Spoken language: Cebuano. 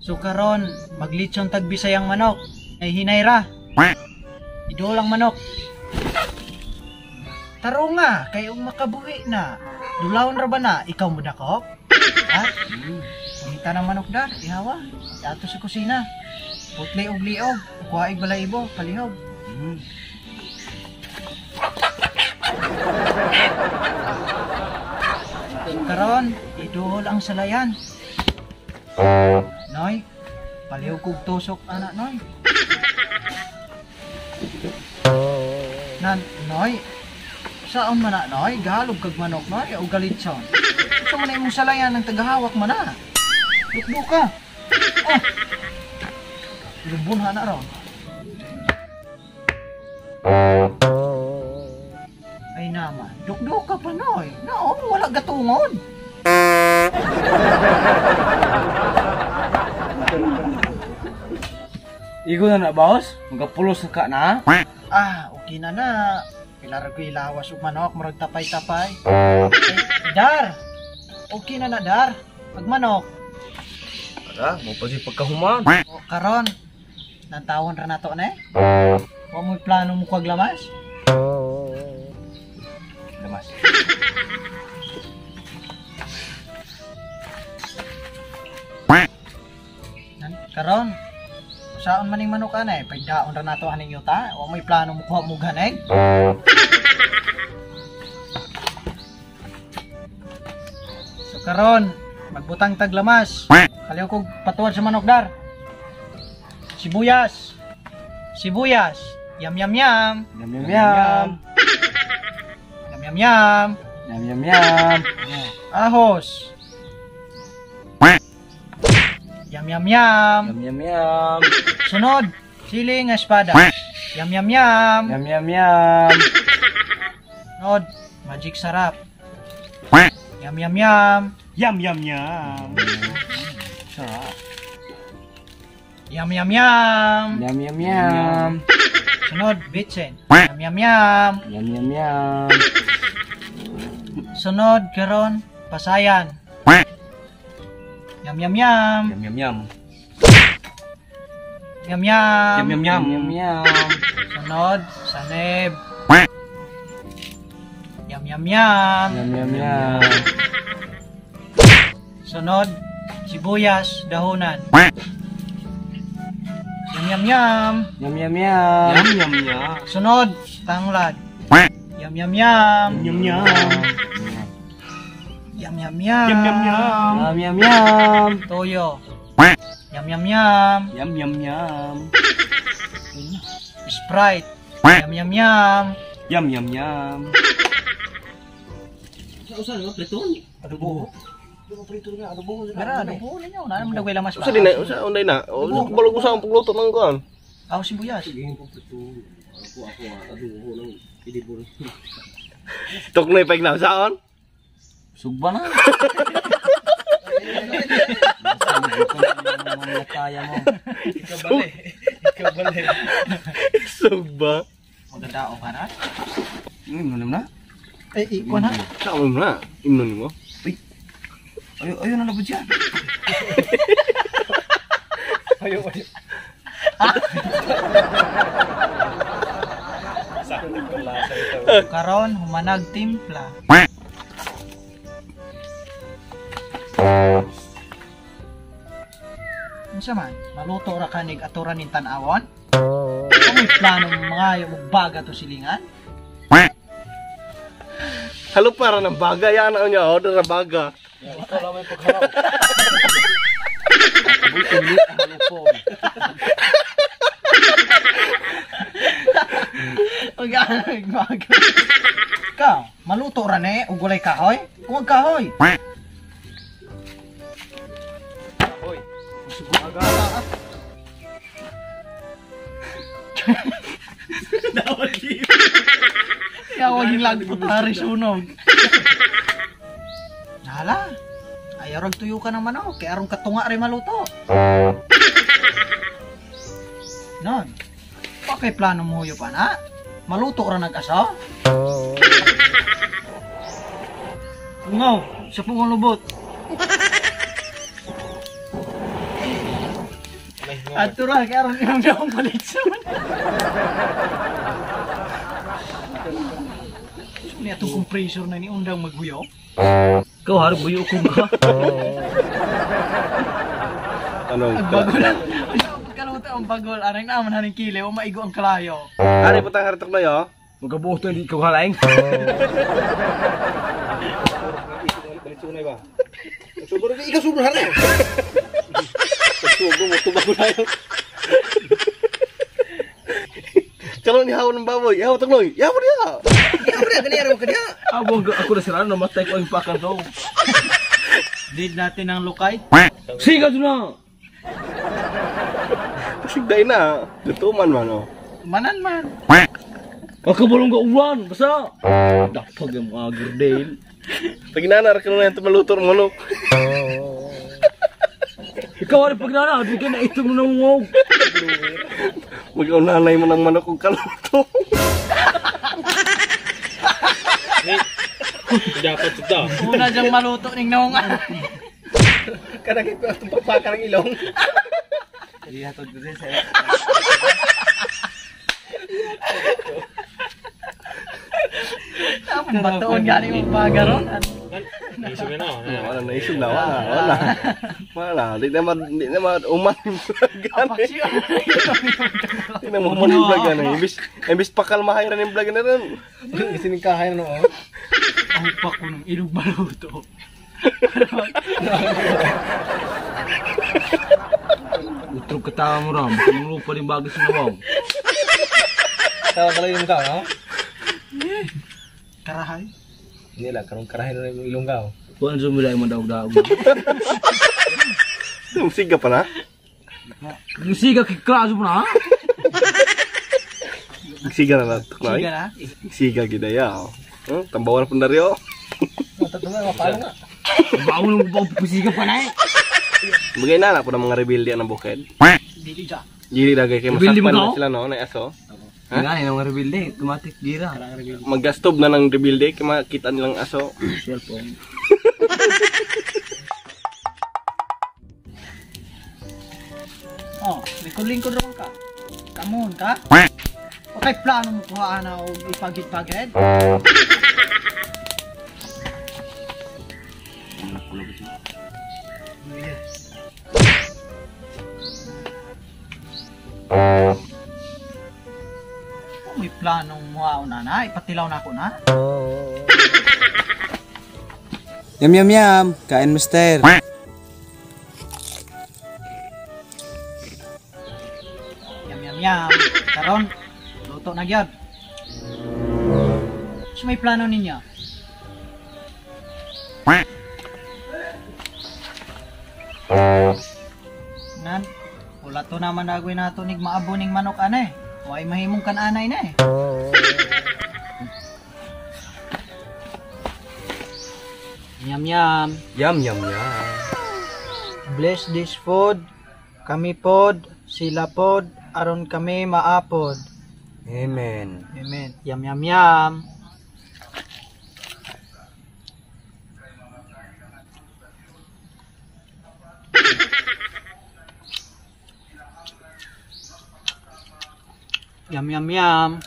So karon maglitson tag Bisayang manok. Ay hinayra. Iduol ang manok. Tarong nga kay ug makabuhi na. Dulawon ra ba na ikaw mo dakop? Ha? Pangita ng manok dar, ihawa. Ato sa kusina. Putli og liog, kuhaig balaibo, palihog. Karon, iduol ang salayan. Noy, palihog kog tusok ana noy. Nan noy, saan man na noy? Gahalog kag manok noy o galitson. Sa man imong salayan ang tagahawak man na. Dukdo ka. Oh. Lubon ha na ron. Ay naman, dukdo ka pa noy. No, wala gatungod. Igo na na, boss. Magapulos na ka na. Ah, okay na na. Pilar ko ilawas ug manok, murag tapay-tapay. Eh, Dar! Okay na na, Dar. Pag manok. Ara, mo pa si pagkahuman. O, karon, nantawon ra nato na eh. Wa mo'y plano mo kag lamas? Lamas. Nan, karon, saan man ning manok ana eh, pagdaon ra nato aning yuta. Wa mo'y plano mo kuha mo ganeg. So karon, magbutang tag lamas. Kaliw kog patuan sa manok dar. Sibuyas. Sibuyas. Yam yam yam. Yam yam yam. Yam yam yam. Yam yam yam. Ahos. Yam yam yam. Yam yam yam. Sunod, siling espada. Yam yam yam. Yam yam yam. Sunod, magic sarap. Yam yam yam. Yam yam yam. Sarap. Yam yam yam. Yam yam yam. Sunod, bitsin. Yam yam yam. Yam yam yam. Sunod, karon, pasayan. Yam yam yam. Yam yam yam. Yam yam. Yam yam yam. Yam yam. Sunod, sanib. Yam yam yam. Yam yam yam. Sunod, sibuyas, dahunan. Yam yam yam. Yam yam yam. Yam yam yam. Sunod, tanglad. Yam yam yam. Yam yam. Yam yam yam. Yam yam yam. Yam yam yam. Toyo. Yam yam yam. Yam yam yam. Sprite. Yam yam yam. Yam yam yam. Usa nga pleton. Adobo. Mera adobo ninyo. Naa man dagway lamas pa. Usa din na, usa unday na. Balog usa ang pagluto ng kuan. Aw sibuyas. Ako ako adobo nang idibol. Tuknoy pag na saon. Sugba na. Kaya mo. Sugba. Maganda o ka na? Imnon na. Eh, ikuan ha. Saon mo na. Imnon mo. Ayo ayo na labod yan. Ayo ayo. Karon humanag timpla. Unsa man, maluto ra kanig aturan ning tan-awon? Kung may plano mga yung baga to silingan? Halo para ng baga yan ang niya order na baga. Ikaw lang may pagharaw. Kabuti ang halupon. Pag-anag baga. Ikaw, maluto ra ni ug walay kahoy? Huwag kahoy. Hoy. Yawa yung lagpot hari sunog. Hala, ayaw rag tuyo ka ng manok, kaya arong katunga rin maluto. Non, bakit plano mo huyo pa na? Maluto ra nag-aso? Pungaw, sa pungang lubot. Ato ra kay aron imong daong palitson. Ni atong compressor na ni undang maghuyo. Ikaw harap buyo ko ka. Anong Ang bagol. Pagkaluto ang bagol, anang naman haning kili, o maigo ang kalayo. Ari putang haritok na yo. Magabuot na hindi ikaw halaing. Balitsunay ba? Subro di ikaw subro hari. Subro mo tubago na yun. Kalau ni hawa ng baboy, yawa tagnoy, yawa niya. Yawa niya, ganyan ka niya. Abo, ako na sila, namatay ko ang pakan to. Did natin ang lukay? Siga na! Sigday na, lutuman man oh. Manan man. Ako balong ka ulan, basta. Dapag yung mga girdale. Pag inanar ka na yung tumaluto ng manok. Ikaw rin pag nana, di ka na itong nangungog. Mag-unanay mo ng manok kung kaluto. Dapat ito. Una diyang maluto ning naungan. Kanagay ko itong pagpaka ng ilong. Hindi hatod ko din sa'yo. Tapos batoon gani mo pagaron. Naisip na. Wala na isip na, wala, wala. Wala, di na uman yung vlog gani. Di na uman yung vlog gani. Imbis pakalmahay rin yung vlog na rin. Kasi ning kahay na noon. Ang pa ko ng ilog maluto. Utrog katawa mo ram, baka mong lupa din bagay sa nawaw. Tawa ka lang yung ka, no? Karahay? Hindi lang, karong karahay na yung ilong ka. Kuhan sa mula yung madaog-daog. Siga pa na? Siga kikraso mo na, ha? Siga na na, tuknoy. Siga na? Siga gidaya, oh. Tambawan na po na rin, oh. Bawal mo ba siga pa na, eh? Bagay na po ng mga rebelde ng bukid. Dili siya. Dili lagay kay masakpan na sila no, na aso. Ha? Nga, yung mga rebelde, automatic gira. Magastob na ng rebelde kay makita nilang aso. Cellphone. Oh, lingkod-lingkod ron ka. Kamon ka? Okay, plano mo kuhaan na og ipagid-pagid? May planong muhaon na na, ipatilaw na ako na. Yam yam yam, kain mister. Yam yam yam. Karon, luto na gyud. So may plano ninyo? Nan, wala to naman nagawin nato nig maabo ning manok ane. Way mahimong kananay na eh. Yam yam. Yam yam yam. Bless this food. Kami pod, sila pod, aron kami maapod. Amen. Amen. Yam yam yam. Yam yam yam.